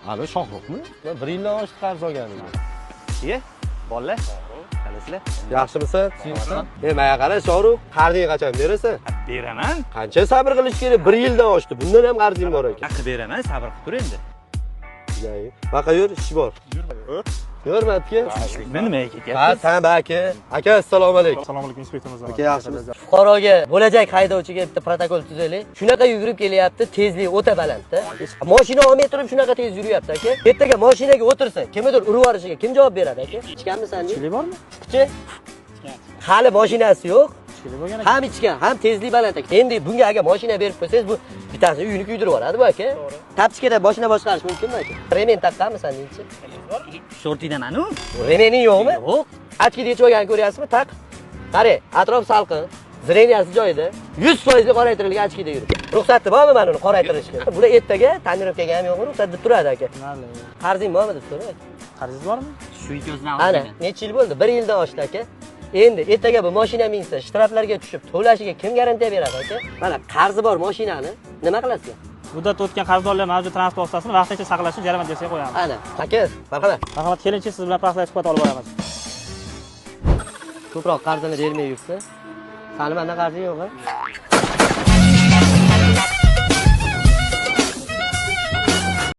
Alo, Shohruxmi? Men 1 yildan oshdi qarz olganimga. Iye, bolalar, qalaysizlar? Yaxshimisan? Menga qara, Shohruh, qarzingni qachon berasan? Beraman. Qancha sabr qilish kerak? 1 yildan oshdi. Bundan ham qarzing bor ekan. Qilib beraman, sabr qilib tur endi. Baqa yur, ish bor. Yur, aka. Nima nimaga ketyapsiz? Ha, san aka. Aka, assalomu alaykum. Assalomu alaykum, inspektor mirzo. Aka, yaxshimisiz? Fuqaroga, bo'lajak haydovchiga bitta protokol tuzaylik. Shunaqa yugurib kelyapti, tezligi o'ta balandda. Mashina olmay turib shunaqa tez yuryapti aka. Ertaga mashinaga o'tirsa, kimnidir urib yuborishiga kim javob beradi aka? Ichganmisan? Ichkilik bormi? Ichki. Hali mashinasi yo'q. Ichkilik bo'lgan aka. Ham ichgan, ham tezlik baland aka. Endi bunga agar mashina berib qo'ysangiz, bu bittasini uyini kuydirib yuboradi bu aka. Tapchikada mashina boshqarish mumkinmi aka? Remen taqqanmisan deychi? Shortidaman-u. Remening yo'qmi? Yo'q. Ochkida yechib olganini ko'ryapsizmi? Taq. Qarang, atrof salqin, zreniyasi joyida, 100% qoraytirilgan ochkida yuribdi. Ruxsati bormi mana uni qoraytirishga? Bular ertaga tonirovkaga ham yo'qmi ruxsat deb turadi aka. Qarzing bormi deb so'ra aka. Qarzingiz bormi? Shu ikkovsidan Ana, necha yil bo'ldi? 1 yildan oshdi aka. Endi ertaga bu mashina minsa, shtraflarga tushib to'lashiga kim garantiya beradi aka? Mana qarzi bor mashinani nima qilasizlar? Muddat o'tgan qarzdorlar mavjud transport vositasini vaqtincha saqlash uchun jarima bersak qo'yamiz. Ana, aka, marhamat. Marhamat, kelingchi, siz bilan profilaktik suhbat olib boramiz. Ko'proq qarzini bermay yursa, sani mendan qarzing yo'q, ha?